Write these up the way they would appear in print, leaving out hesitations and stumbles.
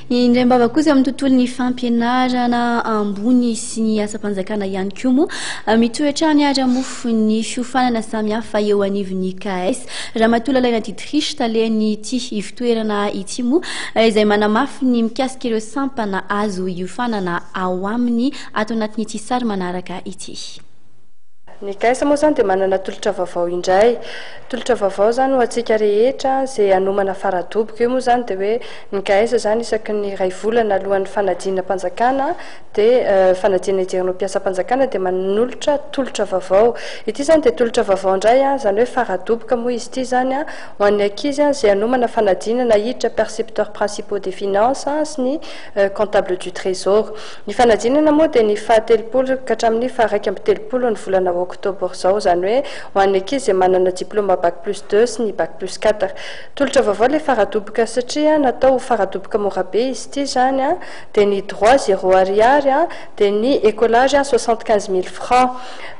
Indraim-bava kosa amin'ny tontolon'ny fampianarana ambony sy ny asam-panjakana ihany koa moa mitohy hatrany ary hamofo ny fiofanana samihafa eo anivon'ny KS. Ramatoa Lalaina Dietrich, talen'ity ivotoerana ity moa izay manamafy ny mikasika ireo sampana azo iofanana ao aminy ato anatin'ity sary manaraka ity. Ny KS moa izany dia manana tolotra vaovao indray. Tolotra vaovao izany ho antsika rehetra izay hanomana faradoboka. Io moa izany dia hoe ny KS izany isaky ny iray volana alohan'ny fanadinam-panjakana dia fanadinana hijerena ho mpiasam-panjakana dia manolotra tolotra vaovao. Ity izany dia tolotra vaovao indray, izany hoe faradoboka moa izy ity izany ho an'ny ankizy izay hanomana fanadinana hiditra percepteurs principaux des finances sy ny comptable du trésor. Ny fanadinana moa dia ny fahatelopolo ka hatramin'ny faha-31 ny volana oktobra izao, izany hoe ho an'ny ankizy izay manana diplaoma bac plus deux sy ny bac plus quatre. Tolotra vaovao ilay faradoboka satria natao ho faradoboka mora be izy ity izany dia ny droit zéro ariary dia ny écolage 75 000 francs.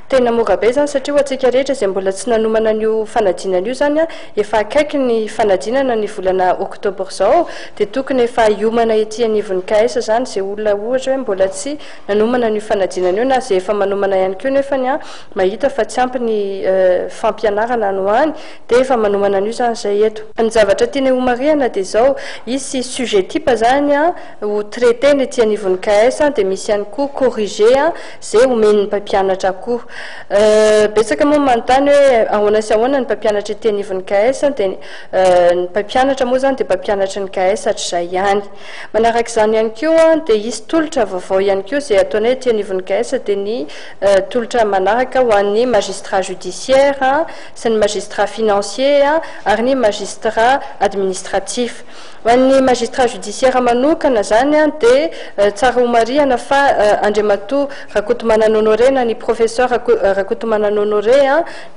Tena mora be izany satria ho antsika rehetra izay mbola tsy nanomana an'io fanadinana io izany, efa akaiky ny fanadinana ny volana oktobra izao dia tokony efa hiomana ety anivon'ny KS izany izay olona ohatra hoe mbola tsy nanomana an'io fanadinana io na izay efa manomana ihany koa nefany mahita fa tsy ampy ny fampianarana any ho any dia efa manomana an'io izany izay eto. Ny zavatra tiana homarihana dia izao, hisy sujet type izany ho traiter-na ety anivon'ny KS dia misy ihany koa corrigé izay omen'ny mpampianatra koa. Betsaka moa ny manontany hoe ahoana sy ahoana ny mpampianatra ety anivon'ny KS dia ny mpampianatra moa izany dia mpampianatry ny KS hatrizay ihany. Manaraka izany ihany koa dia hisy tolotra vaovao ihany koa izay ataonay ety anivon'ny KS dia ny tolotra manaraka ho an'ny magistrat judiciaire sy ny magistrat financier ary ny magistrat administratif. Ho an'ny magistrat judiciaire manokana izany dia tsara homarihana fa Andriamatoa Rakotomanana Honoré na ny Professeur Rakotomanana Honoré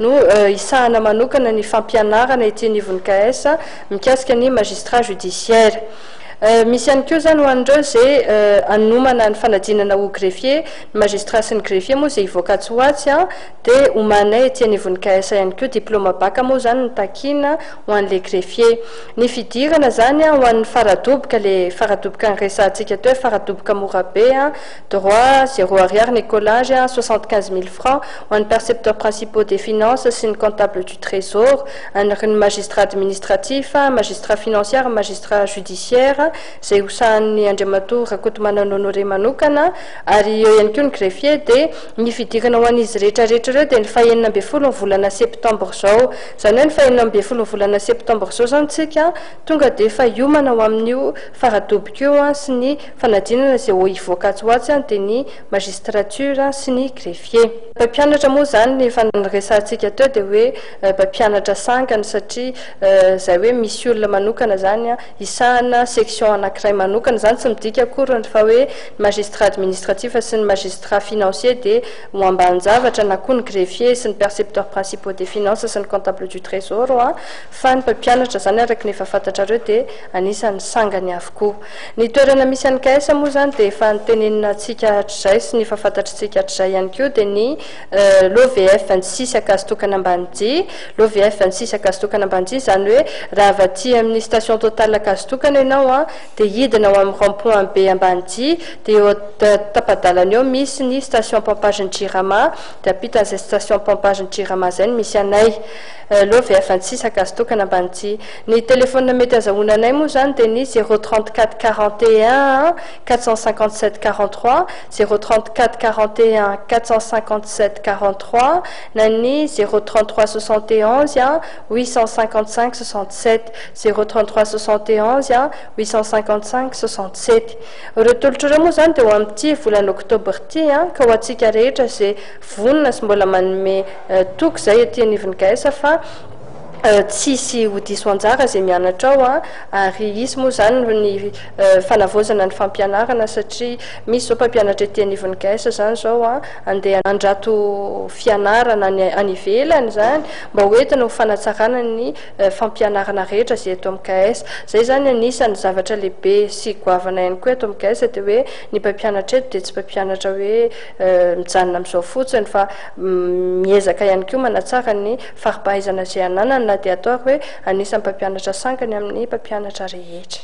no hisahana manokana ny fampianarana ety anivon'ny KS mikasika ny magistrat judiciaire. Misy ihany koa izany ho an'ireo izay hanomana ny fanadinana ho greffier, ny magistrat sy ny greffier moa izay hivoaka atsy ho atsy dia omaninay ety anivon'ny KS ihany koa, diplôme bac moa izany no takiana ho an'ilay greffier. Ny fidirana izany ho an'ny faradoboka, ilay faradoboka niresahantsika teo hoe faradoboka mora be, droit, zéro ariary ny écolage, 75 000 francs ho an'ny percepteurs principaux des finances sy ny comptable du trésor, ary ny magistrat administratif, magistrat financier ary magistrat judiciaire izay hosahanin'ny Andriamatoa Rakotomanana Honoré manokana, ary eo ihany koa ny greffier, dia ny fidirana ho an'izy rehetra rehetra ireo dia ny faha-16 ny volana septembre izao. Izany hoe ny faha-16 ny volana septembre izao izany tsika tonga dia efa hiomana ho amin'io faradoboka io sy ny fanadinana izay ho hivoaka atsy ho atsy dia ny magistrature sy ny greffier. Mpampianatra moa izany ny efa niresahantsika teo dia hoe mpampianatra sangany satria izay hoe misy olona manokana izany hisahana section anankiray manokana, izany tsy midika akory fa hoe ny magistrat administratif sy ny magistrat financier dia ho ambanin-javatra na koa ny greffier sy ny percepteurs principaux des finances sy ny comptable du trésor fa ny mpampianatra izany araka ny efa fantatrareo dia anisan'ny sangany avokoa. Ny toerana misy an'ny KS moa izany dia efa notenenina antsika hatrizay sy ny efa fantatritsika hatrizay ihany koa dia ny Lot VF 26 Ankazotokana Ambanidia, Lot VF 26 Ankazotokana Ambanidia, izany hoe raha avy aty amin'ny station Total Ankazotokana ianao dia hidina ao amin'ny rond point be Ambanidia dia eo tapa-dalana eo misy ny station pompage ny Jirama dia ampitan'izay station pompage ny Jirama izay no misy anay. Lot VF 26 Ankazotokana Ambanidia. Ny telephone mety azahoana anay moa izany dia ny 0 34 41 457 43, 0 34 41 457 43 na ny 0 33 71 855 67, 0 33 71 855 67. Ireo tolotra ireo moa izany dia ho amin'ity volana oktobra ity ka ho antsika rehetra izay vonona sy mbola manome toky izay ety anivon'ny GAES fa tsisy ho diso anjara izay mianatra ao ary hisy moa izany ny fanavaozana ny fampianarana satria misy izao mpampianatra ety anivon'ny GAES izany izao andeha handrato fianarana any ivelany izany mba ho entina ho fanatsarana ny fampianarana rehetra izay eto amin'ny GAES. Izay izany anisan'ny zavatra lehibe sy goavana ihany koa eto amin'ny GAES dia hoe ny mpampianatra eto dia tsy mpampianatra hoe mijanona amin'izao fotsiny fa miezaka ihany koa manatsara ny fari-pahaizana izay ananany na dia atao ary hoe anisan'ny mpampianatra sangany amin'ny mpampianatra rehetra.